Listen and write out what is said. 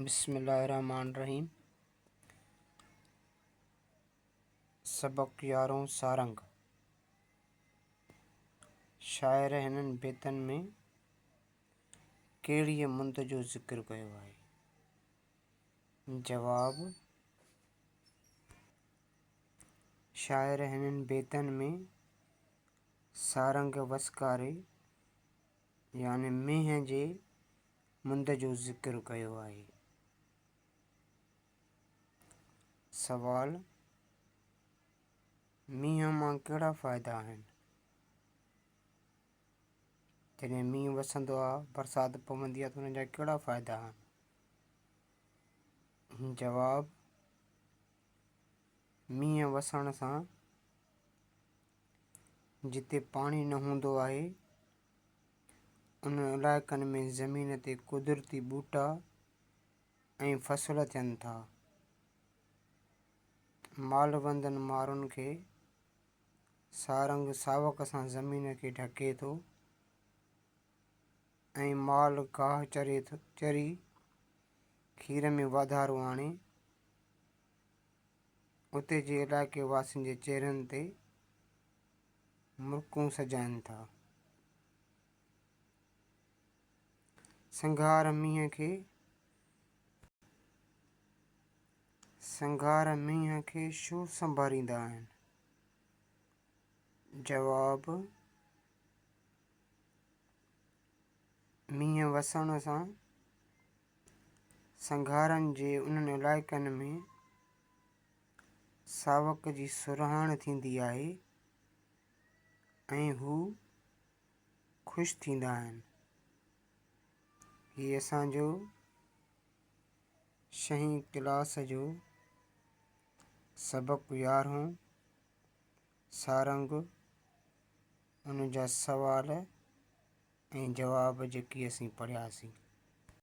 بسم الله الرحمٰن الرحيم سبق يارهون سارنگ شاعر هنن بيتن ۾ ڪهڙيء مند جو ذڪر ڪيو آهي؟ جواب، شاعر هنن بيتن ۾ سارنگ وسڪاري يعني مينهن جي مند جو ذڪر ڪيو آهي. سوال، مينهن مان ڪهڙا فائدا آهن؟ جڏهن مينهن وسندو آهي، برسات پوندي آهي ته ان جا ڪهڙا فائدا آهن؟ جواب، مينهن وسڻ سان جتي پاڻي نه هوندو آهي، انهن علائقن ۾ زمين تي قدرتي ٻوٽا ۽ فصل ٿين ٿا. مالوندن مارن کي سارنگ ساوڪ سان زمين کي ڍڪي ٿو ۽ مال گاهه چري چري کير ۾ واڌارو آڻي اتي جي علائقي واسين جي چهرن تي مرڪون سجائن ٿا. سنگهار مينهن کي سنگهار مينهن کي ڇو سنڀاريندا آهن؟ جواب، مينهن وسڻ سان سنگهارن جي انهن علائقن ۾ ساوڪ جي سرهاڻ ٿيندي آهي ۽ هو خوش ٿيندا آهن. هي اسان جو ڇهين ڪلاس جو سبق يارهون سارنگ ان جا سوال ۽ جواب جيڪي اسين پڙهياسين.